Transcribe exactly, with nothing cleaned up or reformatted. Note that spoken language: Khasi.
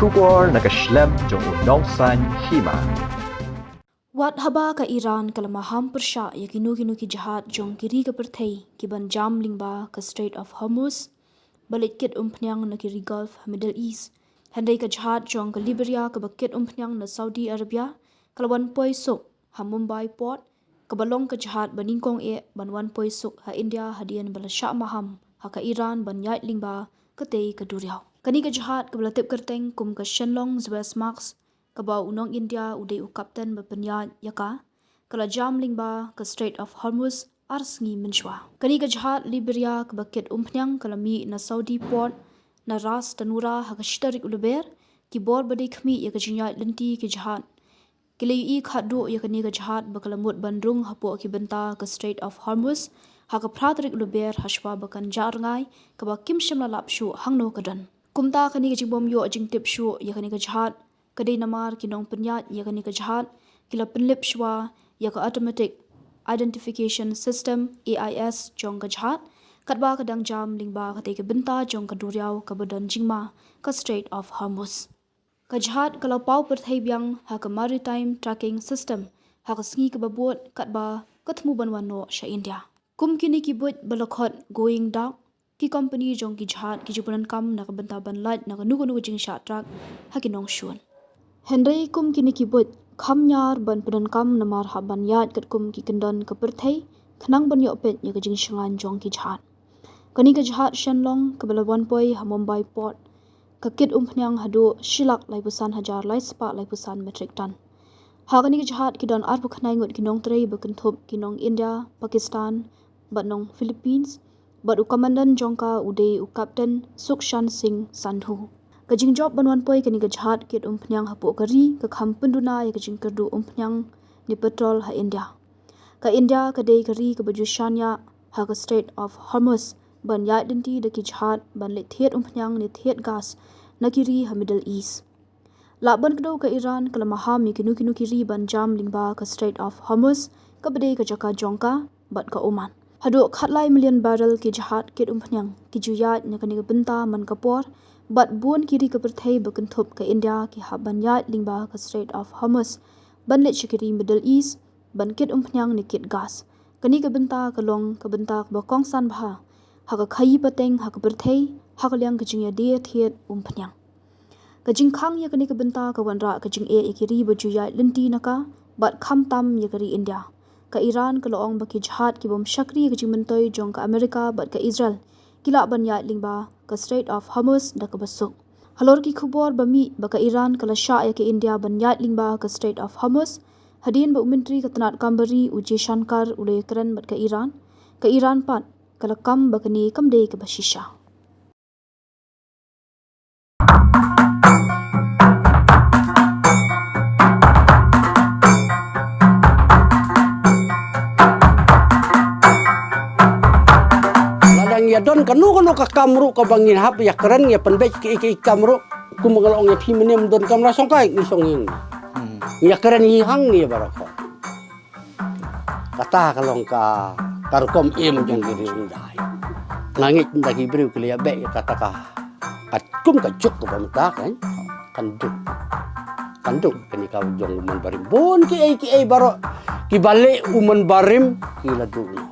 Khubor na ka shlem jong u nongsaiñ hima. Wat haba ka Iran ka la maham pyrshah ïa kino kino ki jahaj jong ki ri ka pyrthei ki ban jam lyngba ka Strait of Hormuz, ba leit kit umphniang na ki ri Gulf ha Middle East. Hynrei ka jahaj jong ka Liberia kaba kit umphniang na Saudi Arabia ka la wan poi suk ha Mumbai Port, kaba long ka jahaj ba nyngkong eh ban wan poi suk ha India hadien ba la shah maham ha ka Iran ban ïaid lyngba katei ka duriaw. Kane ka jahaj kaba la tip kyrteng kum ka Shenlong Zweites Max, kaba u nong India u dei u kapten ba pynïaid ïa ka, ka la jam lyngba ka Strait of Hormuz ar sngi mynshuwa. Kane ka jahaj Liberia kaba kit umphniang ka la mih na Saudi Port na Ras Tanura ha ka shi tarik u Lber. Ki bor ba dei khmih ïa ka jingïaid lynti ki jahaj ki la ïohi khadduh ïa kane ka jahaj ba ka la mut ban rung hapoh ki bynta ka Strait of Hormuz ha ka phra tarik u Lber hashwa ba kan jah rngai, kaba kim shym la lap shuh hangno ka don. Kumta kane ka jingbym ïoh jingtip shuh ïa kane ka jahaj ka dei namar ki nongpynïaid ïa kane ka jahaj ki la pynlip shuwa ïa ka Automatic Identification System, A I S, jong ka jahaj, katba ka dang jam lyngba katei ka bynta jong ka duriaw kaba don jingma, ka Strait of Hormuz. Ka jahaj ka la paw pyrthei biang ha ka Maritime Tracking System ha ka sngi kaba bud, katba ka thmu ban wan noh sha India. Kum kine ki buit ba la khot going dark, ki kompani jong ki jahaj ki ju pyndonkam na ka bynta ban lait na kano kano ka jingshah track ha ki nongshun. Hynrei kum kine ki buit kham ñiar ban pyndonkam namar hap ban ïaid katkum ki kyndon ka pyrthei khnang ban ïoh peit ïa ka jingshngaiñ jong ki jahaj. Kane ka jahaj Shenlong kaba la wan poi ha Mumbai Port ka kit umphniang haduh shi lak laiphew san hajar laispah laiphew san metric ton. Ha kane ka jahaj ki don arphew khyndai ngut ki nongtrei ba kynthup ki nong India, Pakistan bad nong Philippines, bad u commandant jong ka u dei u Captain Sukhchand Singh Sandhu. Ka jingjop ban wan poi kane ka jahaj kit umphniang hapoh ka ri ka kham pynduna ïa ka jingkyrduh umphniang ne petrol ha India. Ka India ka dei ka ri kaba ju shaniah ha ka Strait of Hormuz ban ïaid lynti da ki jahaj ban leit thied umphniang ne thied gas na ki ri ha Middle East. Lah ban kdew ka Iran ka la maham ïa kino kino ki ri ban jam lyngba ka Strait of Hormuz, kaba dei ka jaka jong ka bad ka Oman. Haduh khatlai million barrel ki jahaj kit umphniang ki ju ïaid na kane ka bynta man ka por, bad bun ki ri ka pyrthei ba kynthup ka India ki hap ban ïaid lyngba ka Strait of Hormuz ban leit sha ki ri Middle East ban kit umphniang ne kit gas. Kane ka bynta ka long ka bynta kaba kongsan bha ha ka khaïi pateng ha ka pyrthei ha ka liang ka jingïadie thied umphniang. Ka jingkhang ïa kane ka bynta ka wanrah ka jingeh ïa ki ri ba ju ïaid lynti na ka, bad khamtam ïa ka ri India. Ka Iran ka la ong ba ki jahaj ki bym shakri ïa ka jingmyntoi jong ka Amerika bad ka Israel ki lah ban ïaid lyngba ka Strait of Hormuz da kaba suk. Halor ki khubor ba mih ba ka Iran ka la shah ïa ka India ban ïaid lyngba ka Strait of Hormuz, hadien ba u Myntri ka tnad kam bari u Jaishankar u la ïakren bad ka Iran, ka Iran pat ka la kam ba kane kam dei kaba shisha. Lada ngi ïa don kano kano ka kam ruh kaba ngin hap ïa kren ïa pynbeit kiei kiei kam ruh, kum ba nga la ong ïa phi mynne, ym don kam la shong kai ngi shong ïing. Hmm. Ngi ïa kren hi hangne baroh. Kata ka long ka, ka rukom im jong ki riewhyndai. Nga ngeit ynda ki briew ki la ïa beh ïa kata ka, ka kum ka juk kaba mynta kan, kan duk. Kan duk kane ka jong u Mon Barim. Bun kiei kiei baroh kiba leh u Mon Barim ki la duh noh.